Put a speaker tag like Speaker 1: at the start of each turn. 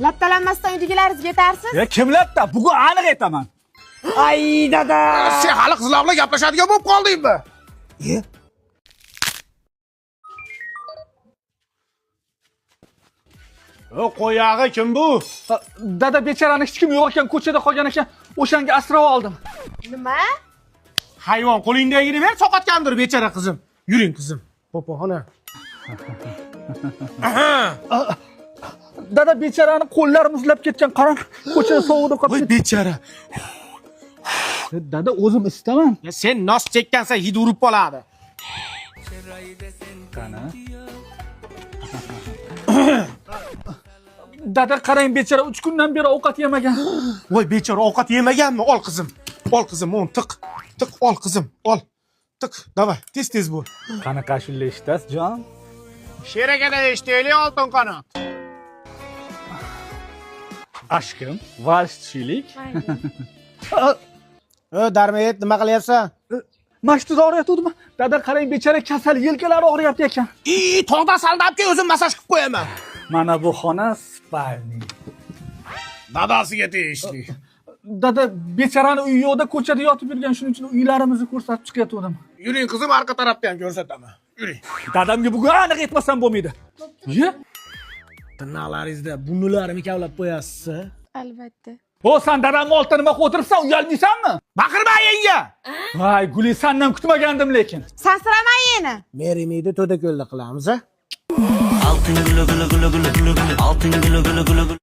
Speaker 1: Lattalanmasdan uydagilaringizga yetarsiz.
Speaker 2: Ya kim latta? Bugun aniq aytaman.
Speaker 3: Ay dada.
Speaker 4: Sen hali qizlar bilan gaplashadigan bo'lib qoldingmi?
Speaker 3: E?
Speaker 4: O qo'yog'i kim bu?
Speaker 2: Dada bechorani hech kim yo'q ekan, ko'chada qolgan ekan. O'shanga asrab oldim.
Speaker 1: Nima?
Speaker 4: Hayvon qo'lingdagini ber, sovqotgandir bechora qizim. Yuring qizim. Popoxona.
Speaker 2: Dada bechorani qo'llari muzlab ketgan. Qarang, ko'chada sovuqda qolib
Speaker 4: Voy
Speaker 2: ketdi.
Speaker 4: bechora.
Speaker 2: Dada o'zim istaman.
Speaker 4: Ya sen nos chekkansan hid urib qoladi.
Speaker 2: Qani? Dada qarang, bechora 3 kundan beri ovqat yemagan.
Speaker 4: Voy bechora ovqat yemaganmi? Ol qizim. Ol qizim, uni tiq. Tiq ol qizim, ol. Tiq, давай, tez tez bo'l.
Speaker 2: Qanaqa ashula eshitasiz, jon?
Speaker 4: Sherakada eshitaylik oltin qanot.
Speaker 2: Ashkim, vals tushaylik.
Speaker 4: O darmayet nima qilyapsan?
Speaker 2: Mana shu og'riyotgandimi? Dada qarang, bechora kasal, yelkalari og'riyapti ekan.
Speaker 4: I tog'dan saldab kel, o'zim massaj qilib qo'yaman.
Speaker 2: Mana bu xona spalni.
Speaker 4: Dadasiga tegishli.
Speaker 2: Dada bechorani uyi yo'qda ko'chada yotib yurgan, shuning uchun uylarimizni ko'rsatib chiqayotgandim.
Speaker 4: Yuring qizim, orqa tarafda ham ko'rsataman. Yuring.
Speaker 2: Dadamga bugun aniq aytmasam bo'lmaydi. Ye?
Speaker 4: Tirnoqlaringizda burnilarimni kavlab qo'yasiz.
Speaker 1: Albatta.
Speaker 2: O san dadamni oldida nima qilib o'tiribsan, uyalmaysanmi?
Speaker 4: Baqirma yanga.
Speaker 2: Voy, Guli, sandan kutmagandim lekin.
Speaker 1: Sansirama yeni.
Speaker 4: Merimiydi to'da ko'lda qilamiz a.
Speaker 5: Altın gülü gülü gülü gülü gülü gülü. Altın gülü gülü gülü gülü.